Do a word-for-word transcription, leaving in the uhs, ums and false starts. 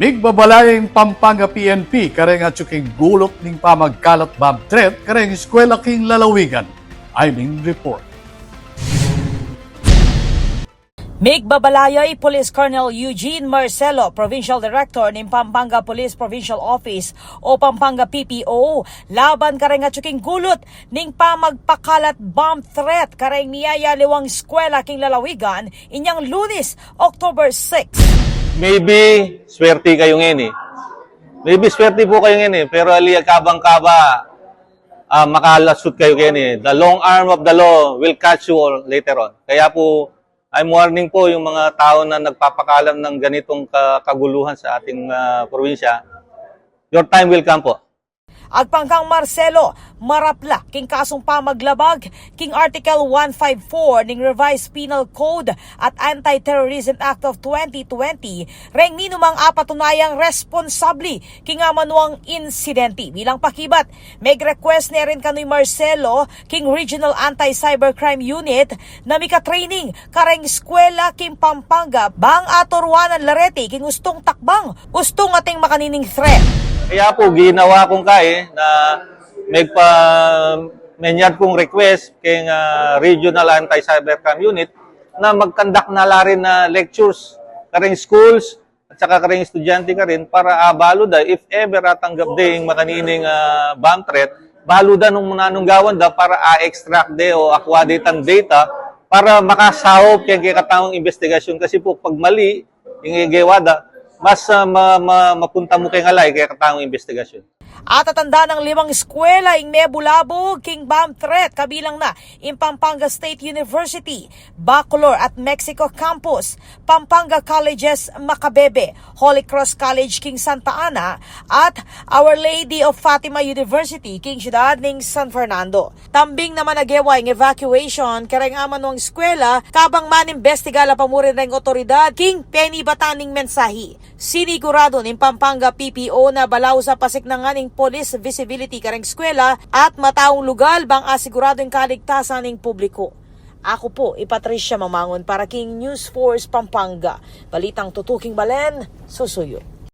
Migbabalaya ing Pampanga P N P kareng atyu king gulut ning pamagkalat bomb threat kareng eskwela king lalawigan. Aileen report. Migbabalaya i Police Colonel Eugene Marcelo, Provincial Director ning Pampanga Police Provincial Office o Pampanga P P O, laban kareng atyu king gulut ning pamagpakalat bomb threat kareng miyayaliwang eskwela king lalawigan inyang Lunes, October six. Maybe swerte kayu ngeni. Maybe swerte pu kayu ngeni, pero ali kabang kaba, ah, makalasut kayu ngeni. The long arm of the law will catch you all later on. Kaya po, I'm warning po yung mga tao na nagpapakalat ng ganitong ka-, kaguluhan sa ating, ah, probinsya. Your time will come po. Agpang kang Marcelo, marap la king kasung pamaglabag king Article one five four ning Revised Penal Code at Anti-Terrorism Act of twenty twenty, reng ninumang apatunayang responsable king amanuang insidente. Bilang pakibat, meg-request ne rin kanu i Marcelo king Regional Anti-Cybercrime Unit na mika-training kareng eskwela king Pampanga, bang aturuanan la reti king ustung takbang, ustung ating makanining threat. Kaya po, ginawa kung kaya na magpa-, menyad kung request king, ah, Regional Anti-Cybercrime Unit na mag-conduct na la rin na lectures kareng schools at saka kareng estudyante karin para, ah, balu da, if ever atanggap de ing makanining, ah, bomb threat, balu da nung nanung gawan da para, ah, extract de o akuha de itang data para makasaup keng kekatamung imbestigasyon. Kasi po, pag mali ing gewa da, mas, ah, ma-, ma-, mapunta mu keng alay keng kekatamung imbestigasyon. Atatanda nang limang eskwela ing mebulabug king bomb threat, kabilang na ing Pampanga State University, Bacolor at Mexico Campus, Pampanga Colleges Macabebe, Holy Cross College king Santa Ana, at Our Lady of Fatima University king siyudad ning San Fernando. Tambing naman a gewa ing evacuation kareng amanuang eskwela, kabang manimbestiga la pa mu rin reng otoridad king penibatan ning mensahi. Siniguradu ning Pampanga P P O na balaus a pasiknangan ing police visibility kareng eskwela at mataung lugal bang asiguradu ing kaligtasan ning publiko. Aku pu i Patricia Mamangun para king News Force Pampanga. Balitang tutuking balen, susuyu.